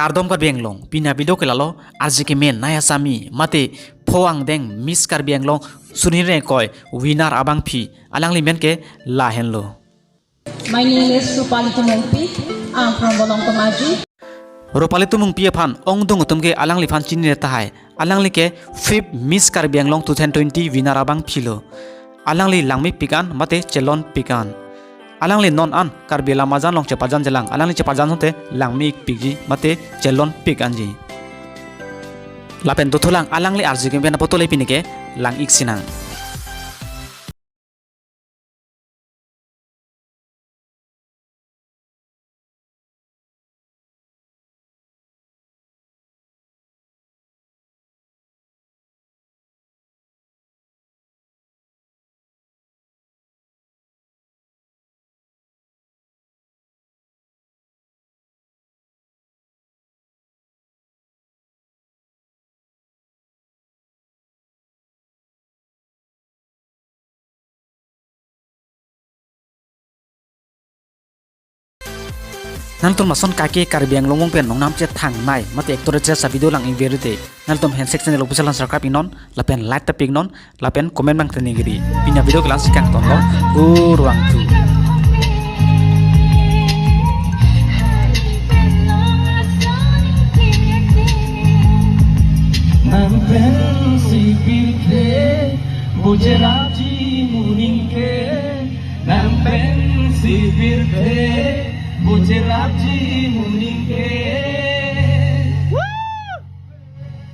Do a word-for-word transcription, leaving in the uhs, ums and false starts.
Kardom Karbi Anglong, pini avideo ke lalo, arje kemen Nai Asami mate pho angdeng Miss Karbi Anglong sunireng koi winner abangpi, alangli men ke lahenlo. My name is Rupali Timungpi. I'm from Bolong Tomaji. Rupali Timungpi aphan ongdung atum ke alangliphan chinine tahai. Alangli ke fifth Miss Karbi Anglong two thousand twenty winner abangpi lo. Alangli langmepik an mate chelonpik an. Alangli non an Karbi Lamjajan along chepajan jelang. Alangli chepajan asonte langmepikji mate chelonpik anji. Lapen dothulang alangli arje kemen apot le pini ke lang-ik sinang. Nangtum lason kake Karbi Anglong pen nongnam chethangnei mate actor actress avideo lang-ik berete, nangtum handshake channel official an subscribe iknon lapen like ta pi iknon lapen comment bang teni giri. Pini avideo ke la-ansi kangtonlo, kurvangthu. Nang pensi pilde Gujarati.